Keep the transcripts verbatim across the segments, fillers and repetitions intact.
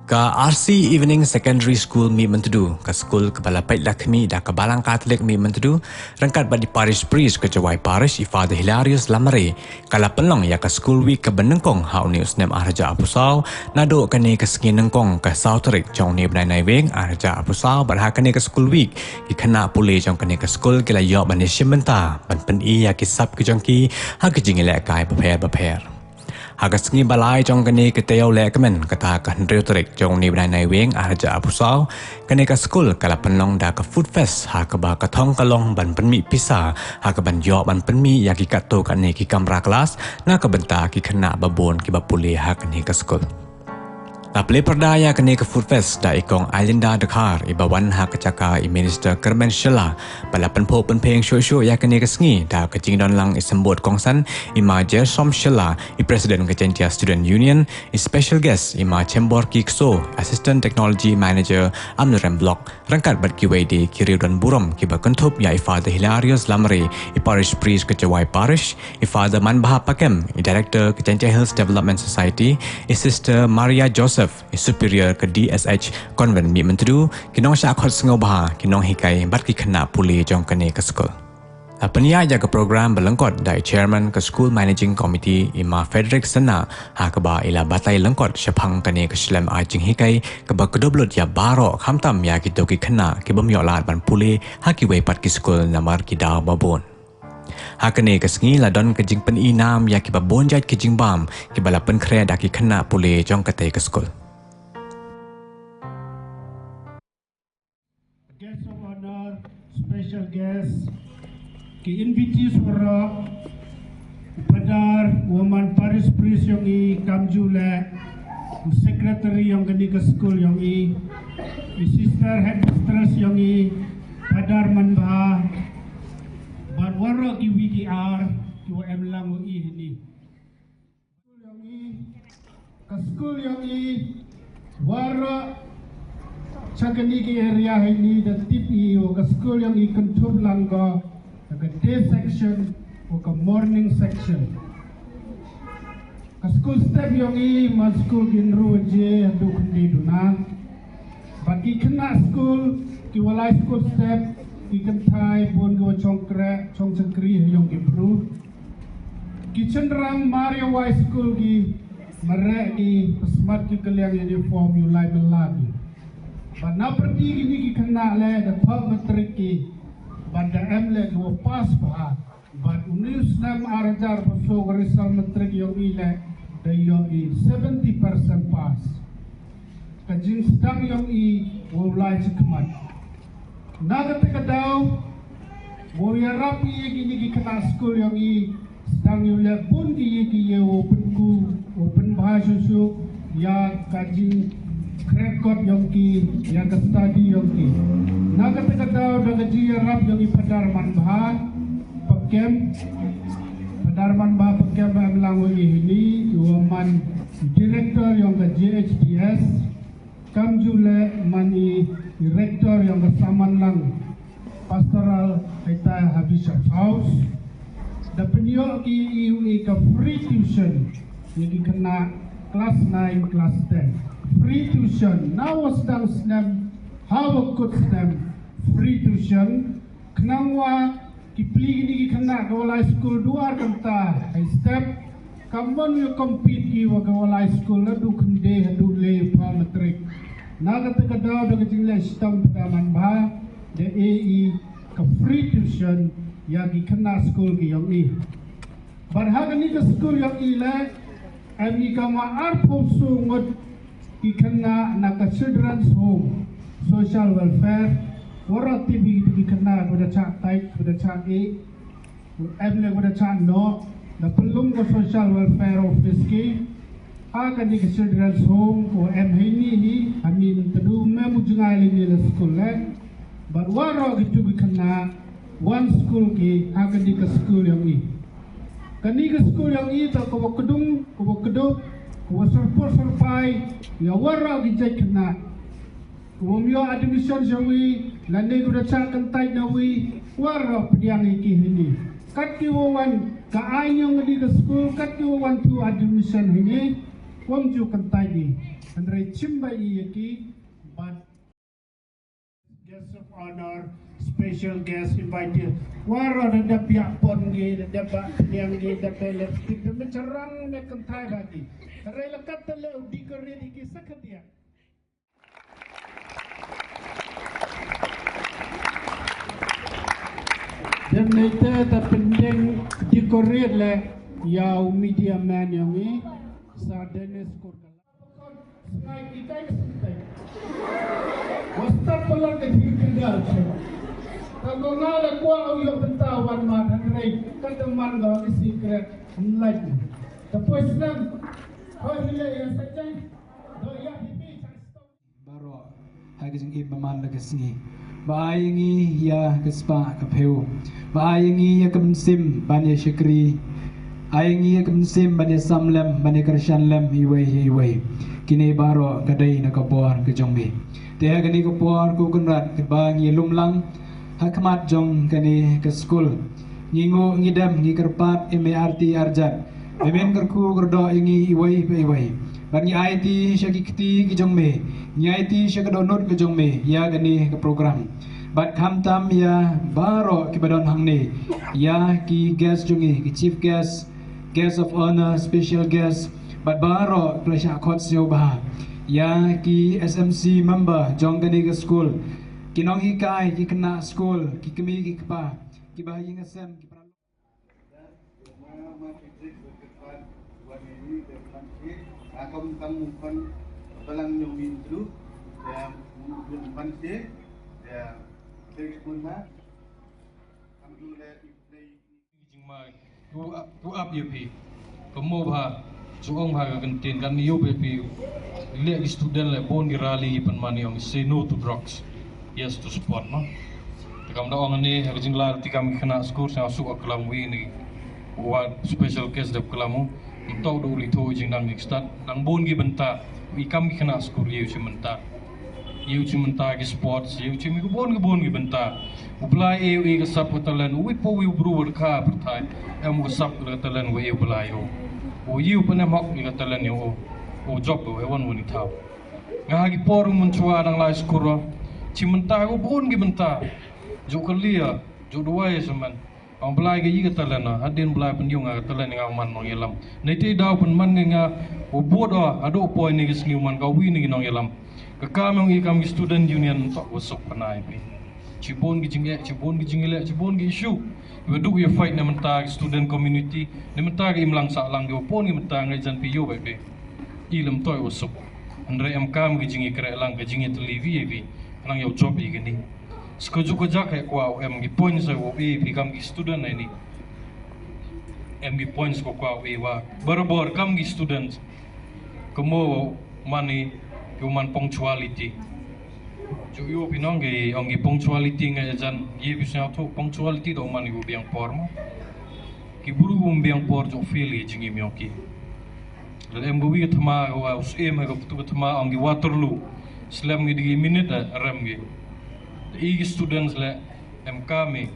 Ka R C Evening Secondary School Mihmyntdu, ka skul kaba la peit la khmih da ka Balang Katholik Mihmyntdu, ryngkat bad i Parish Priest ka Jowai Parish, i Father Hilarius Lamare, ka la pynlong ïa ka School Week kaba nyngkong ha une u snem ar hajar arphew saw, naduh kane ka sngi nyngkong ka saw tarik jong une u bnai Naiwieng ar hajar arphew saw, bad ha kane ka School Week ki khynnah pule jong kane ka skul ki la ïoh ban ïashim bynta ban pyni ïa ki sap ki jong ki ha ki jingïalehkai bapher bapher. Ha ka sngi ba lai jong kane ka taïew lehkmen, kata ka hynriew tarik jong une u bnai Naiwieng ar hajar arphew saw, kane ka skul ka la pynlong da ka Food Fest, ha kaba ka thong ka long ban pynmih pisa ha kaban ïoh ban pynmih ïa ki katto katne ki kamra klas na ka bynta ki khynnah babun kiba pule ha kane ka skul. La plie pyrda ïa kane ka Food Fest da i Kong Ailinda Dkhar, iba wan ha ka jaka i Minister Kyrmen Shylla, ba la pynphuh pynphieng shuh shuh ïa kane ka sngi da ka jingdon lang i symbud kongsan, i Ma Jersom Shylla, i President ka Jaintia Student Union, i special guest, i Ma Chembawrki Kso, Assistant Technology Manager, Amlarem Block, ryngkat bad kiwei de ki riewdonburom kiba kynthup ïa i Father Hilarius Lamare, i Parish Priest ka Jowai Parish, i Father Manbha Pakem, i Director ka Jaintia Hills Development Society, i Sister Maria Joseph, i Superior ka D S H Convent Mihmyntdu, ki nongshah khot sngewbha, ki nonghikai bad ki khynnah pule jong kane ka skul. La pynïaid ïa ka program ba lyngkot da i Chairman ka School Managing Committee, i Ma Frederick Synnah, ha kaba i la batai lyngkot shaphang kane ka shlem ai jinghikai kaba kdup lut ïa baroh, khamtam ïa kito ki khynnah ki bym ïoh lad ban pule ha kiwei pat ki skul namar ki daw babun. Ha kane ka sngi la don ka jingpynïnam ïa kiba bun jait ki jingbam kiba la pynkhreh da ki khynnah pule jong katei ka skul. Guest of honor, special guest, ki invitees waroh, Padar, u man Parish Priest yong i, kamjule, u secretary yong kane ka skul yong i, i sister headmistress yong i, Padar Manbha, bad waroh ki V D R, ki wa em lang wa i hini. Ka skul yong i, ka skul yong i, waroh cha kane ka area hini da tip i, wa ka skul yong i kynthup lang ko, da ka day section, wa ka morning section. Ka skul step yong i, man skul ki ynru baje, haduh khyndai duna. Bad ki khynnah skul, ki wa lai skul step, ki kynthai, bun ki wa chong kreh, chong chakri, ha yong ki bru. Ki chynrang mar ïa wai skul ki, mareh ki, pyrshah ki kylliang uniform, ïa u lai mylla ki. Bad na pyrdi kine ki khynnah leh, da thoh matric ki, bad da em leh ki wa pass bha. Bad une u snem ar hajar arphew saw ka result matric yong i leh, da ïoh i seventy percent pass. Ka jingsdang yong i wow lai chakhmat. Na kata ka daw, wow ïarap ïa kine ki khynnah skul yong i, sdang ïa u leh bun ki ïa ki ïa wow pynku, wow pynbha shuh shuh, ïa ka jingkhreh kot yong ki, ïa ka study yong ki. Na kata ka daw da ka jingïarap yong i Padar Manbha Pakem, Padar Manbha Pakem ba em lang wa i hini, i wa man director yong ka J H D S, kamjule man i rector yong ka Samanlang Pastoral Haitai ha Bishop's House. Da pynïoh ki i u i ka free tuition ïa ki khynnah class nine, class ten. Free tuition, na wa sdang snem, ha wa kut snem, free tuition. Khnang wa ki pli kine ki khynnah ka wa lai skul dua ar kynta ha i step, kam mon ïa compete ki wa ka wa lai skul naduh khyndai haduh lai pha matric. Na kata ka daw da ka jingleh shitom Padar Manbha, da e i ka free tuition ïa ki khynnah skul ki yong i. Bad ha kane ka skul yong i leh, em i kam wa arphew saw ngut ki khynnah na ka Children's Home, Social Welfare, waroh tip i ki khynnah wa da chah tait, wa da chah e, em leh wa da chah noh, da pynlong ka Social Welfare Office ki, ha kane ka Children's Home, wa em hini hi, ha Mihmyntdu, mem u jngai lini la skul leh, bad waroh kitu ki khynnah, wan skul ki, ha kane ka skul yong i. Kane ka skul yong i toh ka wa kdung, ka wa kdup, ka wa syrpur syrpai, ïa waroh ki jait khynnah. Ka wa ym ïoh admission sha wi, lane ka wa da chah kyntait na wi, waroh pdiang ïa ki hini. Kat ki wa wan, ka aiñ yong kane ka skul, kat ki wa wan tu admission hini, wa ym ju kyntait i. Hynrei chim ba ïa ki bad guest of honor, special guest, invited. Waroh da dep ïa pon ngi, da dep ba pynïang ngi, da dep lipstick, da me charang me kynthai ba ki. Hynrei la kat te leh u decorate ïa ki sa khyndiat. Dep ne te ta pyndeng decorate leh ïa u media man ïa ngi, Sir Dennis Kurkala. Snai ki tai ka sngtai. Wa stad palat ka thir ki dar che. Ka ko nga la kwah u ïoh bynta wan ma hynrei ka te man ka ki secret nlait. Ka poi snam. Hoi hile ïa sa jai. Do ïa hi bi chang stop. Baroh ha ka jingim ba man la ka sngi. Ba ai ngi ïa ka spah ka phew. Ba ai ngi ïa ka mynsiem ban ïa shakri. Ai ngi ïa ka mynsiem ban ïa sam lem, ban ïa kyrshan lem iwei ïa iwei. Kine baroh ka dei na ka bor ka jong me. Te ha kane ka por ko Kynrad kaba ngi lum lang ha khmat jong kane ka skul. Ngi nguh ngi dem ngi kyrpad ïa me arti arjat. Me men kyrkhu kyrdoh ïa ngi iwei pa iwei. Bad ngi aiti sha ki kti ki jong me. Ngi aiti sha ka dohnud ka jong me ïa kane ka program. Bad khamtam ïa baroh kiba don hangne, ïa ki guest jong ngi, ki chief guest, guest of honor, special guest, bad baroh ki la shah khot sngewbha, ïa ki S M C member jong kane ka skul, ki nonghikai, ki khynnah skul, ki kmie ki kpa, kiba ha ïing ha sem, ki para Jingma, u ap, u ap ïa phi. Ka mo bha, ju ong bha ka ktien, kan ïoh phi. Leh ki student leh bun ki rally ki pynman ïa ong say no to drugs, yes to sport, no? Te kam da ong ne, ha ka jinglai te kam ki khynnah skur, sngewsuk ha klam wi ne. Wa special case da klam u. Mynta u da u li tho jingnang ni stad. Nang bun ki bynta. I kam ki khynnah skur ïa u chi mynta. Ïa u chi mynta ki sports, ïa u chi mi ki bun ki bun ki bynta. U Blai e u e ka sap ka talent, u wi po wi u bru wa ka pyrthai. Em u ka sap ka talent wa e u Blai o. U ïa u pynem hok ïa ka talent ïa u. U jop u e wan wan i thaw. Nga ha ki por u mynchwa dang lai skur o. Chi mynta u bun ki bynta. Ju ka lia, ju duwai saman. Ong Blai ka ïa ka talent na, hadien Blai pynïoh nga ka talent nga man nongïalam. Nei te daw pynman nga nga u bud o, haduh poi ni ka sngi u man ka wi ni ki nongïalam. Ka kam ong i kam ki student union tok wa suk pynai phi. Chi bun ki jingeh, chi bun ki jingeh, chi bun ki issue. Wa duk ïa fight na mynta ki student community, na mynta ki imlang sahlang ki wa pun ki mynta ngai jan phi ïoh bai phi. I lem toi wa suk. Hynrei em kam ki jingïakreh lang ka jingïatylli wi ïa wi. Nang ïa u jop ïa kini. Ska juk ka jak he kwah u em ki points ha u e phi kam ki student ha ini. Em ki points ko kwah u e wa barabor kam ki student. Ka mo mani ki u man punctuality. Ju yu phi nong ki ong ki punctuality nga jan ye phi sñiaw thu punctuality da u man ki u biang por mo. Ki bru u biang por ju feel ki jingim yong ki. Lada em ka wi ka thma ka wa u siem ha ka putu ka thma ong ki Waterloo. Slem ki digi minute eh, rem ki. I ki students le em kami.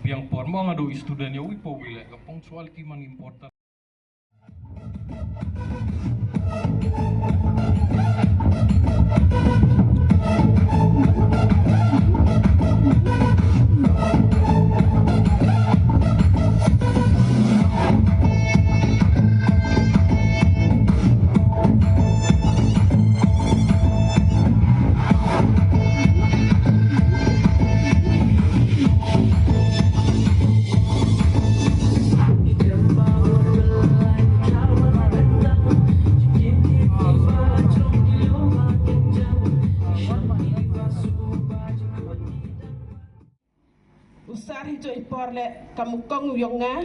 Biang por mo nga do i student ya wi po wi le ka punctuality man important. U sar hi jooh i por le kam u kong u yong nga.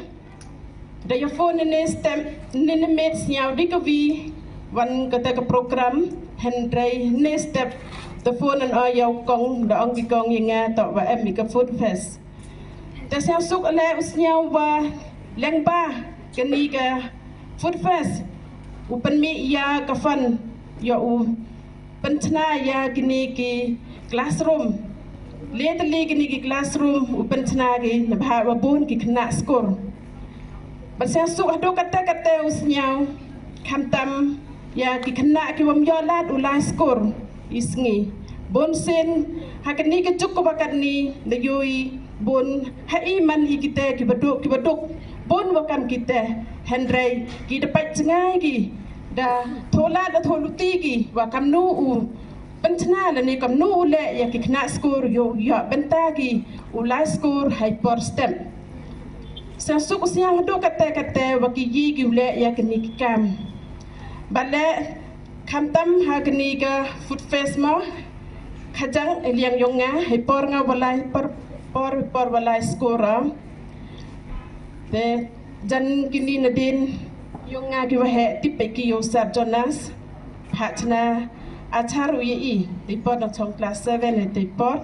Da ya phone ne step ne ne met sñiaw di ka wi wan kata ka program hynrei ne step da phone an o ya u kong da ong ki kong ya nga to wa em i ka food fest. Te sñiaw suk le u sñiaw wa leng ba kani ka food fest u pynmih ya ka fund ya u pynchna ya kini ki classroom. Le tylli kini ki classroom u pynchna ki na bha wa bun ki khynnah skur. Ban sñiaw suk haduh kate kate u sñiaw khamtam ïa ki khynnah ki bym ïoh lad u lai skur i sngi. Bun sien ha kane ka juk kaba katne la ïohi bun ha i man i kita kiba duk kiba duk bun ba kam kita, hynrei ki da pait jngai ki da thoh lad da thoh luti ki ba kamnu u pynthna lane kamnu u leh ïa ki khynnah skur ïoh ïoh bynta ki u lai skur ha i por step. Sngewsuk sngewduk kata kata ba ki ïoh ki u leh ïa kane ki kam. Ba leh khamtam ha kane ka Food Fest mo, ka jang ïa liang ïong nga ha i por nga ba lai por por por ba lai skur. Te jan kine nadien ïong nga ki ba heh tip ba ki ïoh sar Jonas. Pha chna achar u ïa i, te por na chong class seven te por.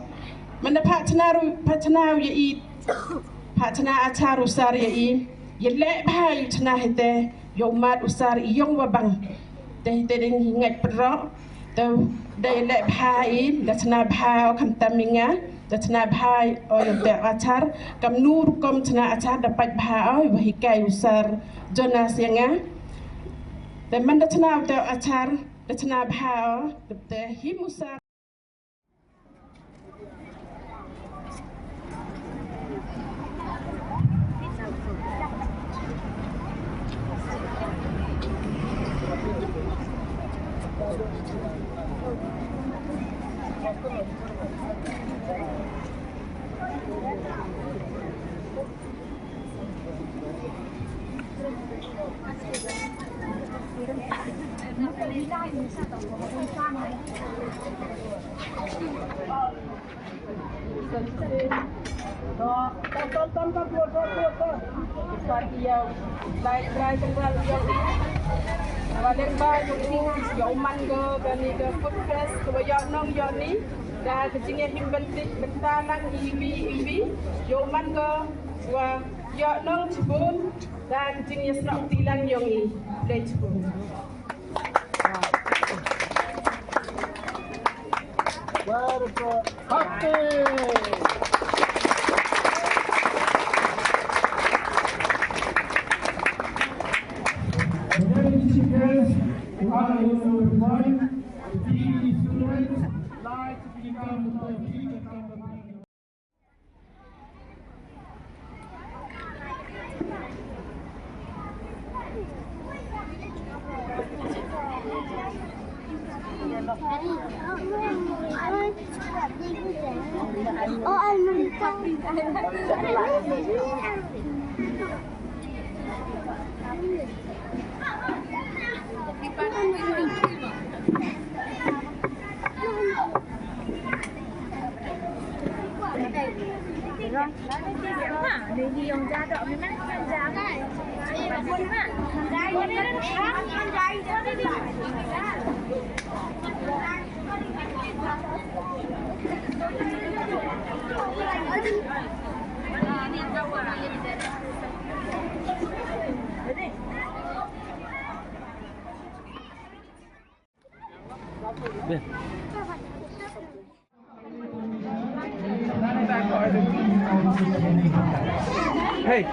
Mana pha chna ru pha chna u ïa i, pha chna achar u sar ïa i. Ïa leh bha i chna hete ïoh mat u sar i ïong ba bang. Te hete ding ngat perok. Te da ïa leh bha i da chna bha o khamtam i nga. Da chna bha o ïa te achar. Kamnu rukom chna achar da pait bha o ba hikai u sar Jonas ïa nga. Te man da chna te achar da chna bha o te him u sar. Ïa u man ko kane ka Food Fest kaba ïoh nong ïoh ni da ka jingïahimbynta lang iwei iwei. Ïa u man ko wa ïoh nong chibun da ka jingïasnoh ti lang ïong i. Khublei chibun. Hey,